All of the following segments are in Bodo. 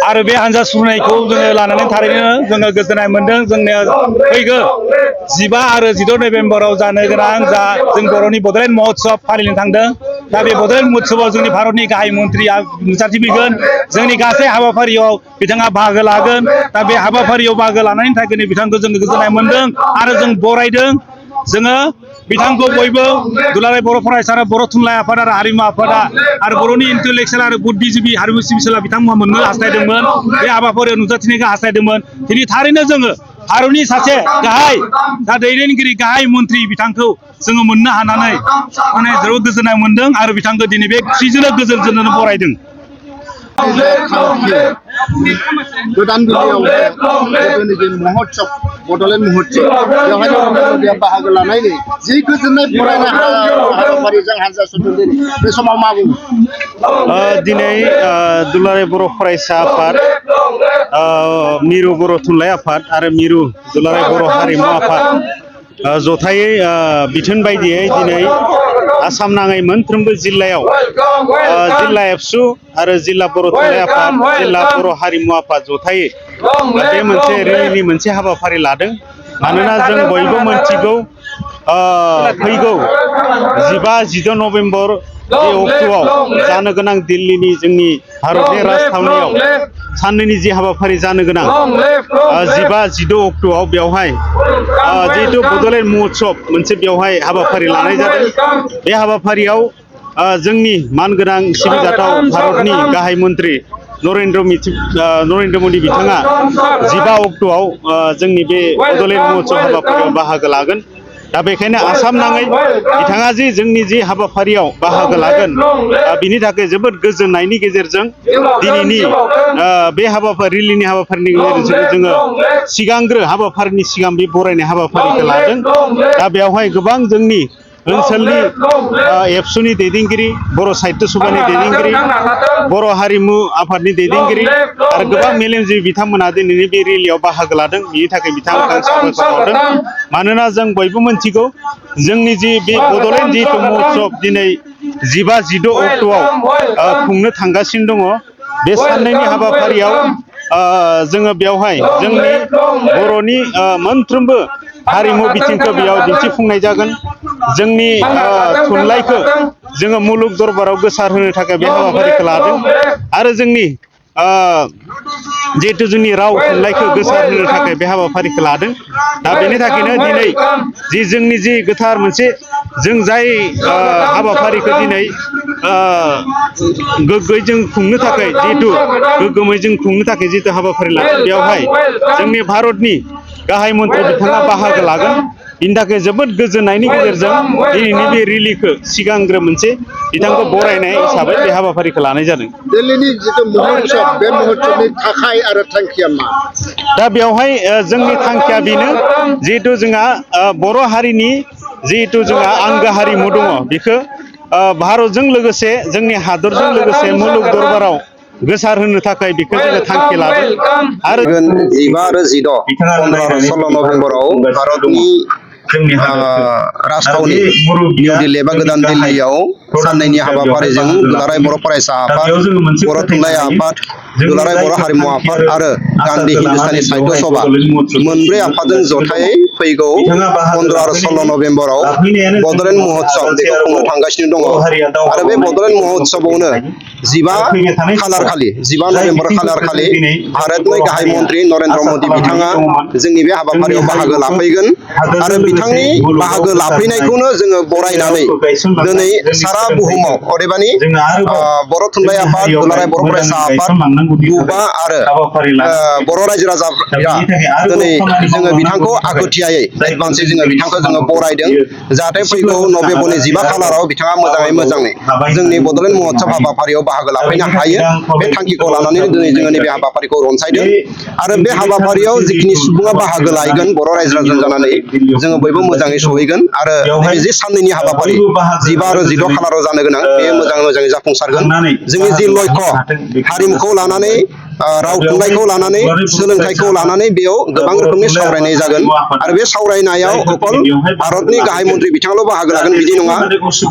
आरो बे हानजा सुरनायखौ जोङो लानानै थारैनो जोङो गोजोननाय मोनदों। जोंनिया फैगौ 15 आरो 16 नभेम्बराव जानो गोनां जों बर'नि बड'लेण्ड महोत्सब फालिनो थांदों। दा बे बड'लेण्ड महोत्सबआव जोंनि भारतनि गाहाय मन्त्रिया नुजाथिफैगोन। जोंनि गासै हाबाफारियाव बिथाङा बाहागो लागोन। दा बे हाबाफारियाव बाहागो लानायनि थाखाय बिथांखौ जोङो गोजोननाय मोनदों आरो जों बरायदों। जोङो बिथांखौ बयबो दुलाराय बर' फरायसा आरो बर' थुनलाइ आफाद आरो हारिमु आफादा आरो बर'नि इन्टेलेक्सुयेल आरो बुद्धिजिबि हारिमु सिबिसालिया बिथांमोना मोननो हास्थायदोंमोन। बे हाबाफारियाव नुजाथिनायखौ हास्थायदोंमोन। दिनै थारैनो जोङो भारतनि सासे गाहाय दैदेनगिरि गाहाय मन्त्रि बिथांखौ जोङो मोननो हानानै माने जोबोद गोजोननाय मोनदों आरो बिथांखौ दिनै बे खुसिजोंनो गोजोनजोंनो बरायदों। गोदान दिल्लीयाव गोदोनि जे महोत्सब बड'लेण्ड महोत्सब बेवहाय नरेन्द्र मोदिया बाहागो लानायनि जि गोजोननाय बरायनाय हाबाफारिजों हानजा सुरदों बे समाव मा बुङो? दिनै दुलाराय बर' फरायसा आफाद, मिरु बर' थुनलाइ आफाद आरो मिरु दुलाराय बर' हारिमु आफाद जथायै बिथोन बायदियै दिनै आसाम नाङै मोनफ्रोमबो जिल्लायाव जिल्ला एबसु आरो जिल्ला बर' थुनलाइ आफाद, जिल्ला बर' हारिमु आफाद जथायै बे मोनसे रेलिनि मोनसे हाबाफारि लादों। मानोना जों बयबो मोनथिगौ फैगौ 15-16 नभेम्बर बे अक्ट'आव जानो गोनां दिल्लीनि जोंनि भारतनि राजथावनियाव साननैनि जि हाबाफारि जानो गोनां 15-16 अक्ट'आव बेवहाय जिहेतु बड'लेण्ड महोत्सब मोनसे बेवहाय हाबाफारि लानाय जादों। बे हाबाफारियाव जोंनि मानगोनां सिबिजाथाव भारतनि गाहाय मन्त्रि नरेन्द्र मदि बिथाङा 15 अक्ट'आव जोंनि बे बड'लेण्ड महोत्सब हाबाफारियाव बाहागो लागोन। दा बेखायनो आसाम नाङै बिथाङा जि जोंनि जि हाबाफारियाव बाहागो लागोन बिनि थाखाय जोबोद गोजोननायनि गेजेरजों दिनैनि बे रेलिनि हाबाफारिनि गेजेरजों जोङो सिगांग्रो हाबाफारिनि सिगां बे बरायनाय हाबाफारिखौ लादों। दा बेवहाय गोबां जोंनि ओनसोलनि एबसुनि दैदेनगिरि, बर' साहित्य सभानि दैदेनगिरि, बर' हारिमु आफादनि दैदेनगिरि आरो गोबां मेलेमजिबि बिथांमोना दिनैनि बे रेलियाव बाहागो लादों। बिनि थाखाय बिथांमोनखौ साबायखर बावदों। मानोना जों बयबो मोनथिगौ जोंनि जि बे बड'लेण्ड जिहेतु महोत्सब दिनै 15-16 अक्ट'आव खुंनो थांगासिनो दङ। बे साननैनि हाबाफारियाव जोङो बेवहाय जोंनि बर'नि मोनफ्रोमबो हारिमु बिथिंखौ बेयाव दिन्थिफुंनाय जागोन। जोंनि थुनलाइखौ जोङो मुलुग दरबाराव गोसार होनो थाखाय बे हाबाफारिखौ लादों आरो जोंनि जिहेतु जोंनि राव थुनलाइखौ गोसार होनो थाखाय बे हाबाफारिखौ लादों। दा बेनि थाखायनो दिनै जोंनि जि गोथार मोनसे जों जाय हाबाफारिखौ दिनै गोग्गोयै जों खुंनो थाखाय गोग्गोमै जों खुंनो थाखाय जिहेतु हाबाफारि लादों बेवहाय जोंनि भारतनि गाहाय मन्त्रि बिथाङा बाहागो लागोन। बिनि थाखाय जोबोद गोजोननायनि गेजेरजों दिनैनि बे रेलिखौ सिगांग्रो मोनसे बिथांखौ बरायनाय हिसाबै बे हाबाफारिखौ लानाय जादों। दिल्लीनि जिथु महोत्सब बे महोत्सबनि थाखाय आरो थांखिया मा? दा बेवहाय जोंनि थांखिया बेनो जिहेतु जोंहा बर' हारिनि जिहेतु जोंहा आंगो हारिमु दङ बेखौ भारतजों लोगोसे जोंनि हादरजों लोगोसे मुलुग दरबाराव गोसार होनो थाखाय बेखौ जोङो थांखि लादों। आरो 15 आरो 16, 15 आरो 16 नभेम्बराव भारतनि राजथावनि निउ दिल्ली एबा गोदान दिल्लीयाव साननैनि हाबाफारिजों दुलाराय बर' फरायसा आफाद, बर' थुनलाइ आफाद, दुलाराय बर' हारिमु आफाद आरो गांधी हिन्दुस्तानी साहित्य सभा मोनब्रै आफादजों जथायै फैगौ 15 आरो 16 नभेम्बराव बड'लेण्ड महोत्सब बेखौ खुंनो थांगासिनो दङ। आरो बे बड'लेण्ड महोत्सबआवनो 15 नभेम्बर खालार खालि भारतनि गाहाय मन्त्रि नरेन्द्र मदि बिथाङा जोंनि बे हाबाफारियाव बाहागो लाफैगोन आरो बिथांनि बाहागो लाफैनायखौनो जोङो बरायनानै दिनै सारा बुहुमाव अदेबानि बर' थुनलाइ आफाद, दुलाराय बर' फरायसा आफाद, बुबा आरो बर' रायजो राजाफ्रा दिनै जोङो बिथांखौ आगोथियायै एडभान्सै जोङो बिथांखौ जोङो बरायदों जाहाथे फैगौ नभेम्बरनि 15 खालाराव बिथाङा मोजाङै जोंनि बड'लेण्ड महोत्सब हाबाफारियाव बाहागो लाफैनो हायो। बे थांखिखौ लानानै दिनै जोङो नैबे हाबाफारिखौ रनसायदों आरो बे हाबाफारियाव जिखिनि सुबुङा बाहागो लागोन बर' रायजो राजा जानानै जोङो बयबो मोजाङै सहैगोन आरो नैबे जे साननैनि हाबाफारि 15 आरो 16 खालाराव जानो गोनां बे मोजाङै जाफुंसारगोन जोंनि जि लक्ष्य हारिमुखौ लानानै राव थुनलाइखौ लानानै सोलोंथाइखौ लानानै बेयाव गोबां रोखोमनि सावरायनाय जागोन आरो बे सावरायनायाव अकल भारतनि गाहाय मन्थ्रि बिथाङाल' बाहागो लागोन बिदि नङा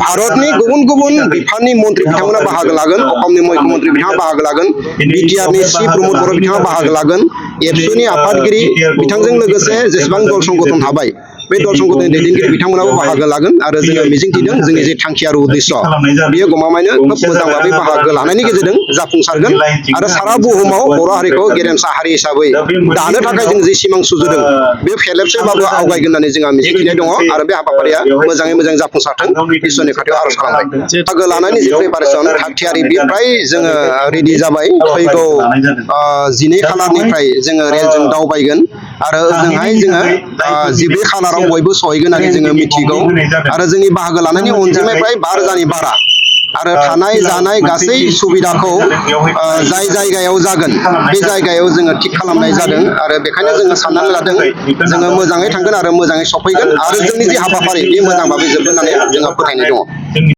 भारतनि गुबुन बिफाननि मन्थ्रि बिथांमोना बाहागो लागोन अखमनि मुख्यमन्थ्रि बिथाङा बाहागो लागोन बिटिआरनि सि प्रमद बर' बिथाङा बाहागो लागोन एबसुनि आफादगिरि बिथांजों लोगोसे जेसेबां दल संगठन थाबाय बे दल संगठननि दैदेनगिरि बिथांमोनाबो बाहागो लागोन आरो जोङो मिजिंथिदों जोंनि जे थांखि आरो उद्देश्य बेयो गमामायैनो खोब मोजां भाबै बाहागो लानायनि गेजेरजों जाफुंसारगोन आरो सारा बुहुमाव बर' हारिखौ गेरेमसा हारि हिसाबै दानो थाखाय जों जे सिमां सुजुदों बे फेलेबसेबाबो आवगायगोन होननानै जोंहा मिजिंथिनाय दङ आरो बे हाबाफारिया मोजाङै मोजां जाफुंसारथों इसोरनि खाथियाव आर'ज खालामबाय बाहागो लानायनि जि प्रिपारेसन थागथियारि बे फ्राय जोङो रेडि जाबाय फैगौ 12 खालारनिफ्राय जोङो रेलजों दावबायगोन आरो ओजोंहाय जोङो 12 खालाराव बयबो सहैगोन होननानै जोङो मिथिगौ आरो जोंनि बाहागो लानायनि अनजिमाया फ्राय 5,000 नि बारा आरो थानाय जानाय गासै सुबिदाखौ जाय जायगायाव जागोन बे जायगायाव जोङो थिग खालामनाय जादों आरो बेखायनो जोङो साननानै लादों जोङो मोजाङै थांगोन आरो मोजाङै सफैगोन आरो जोंनि जे हाबाफारि बे मोजां भाबै जोबगोन होननानै जोङो फोथायनाय दङ।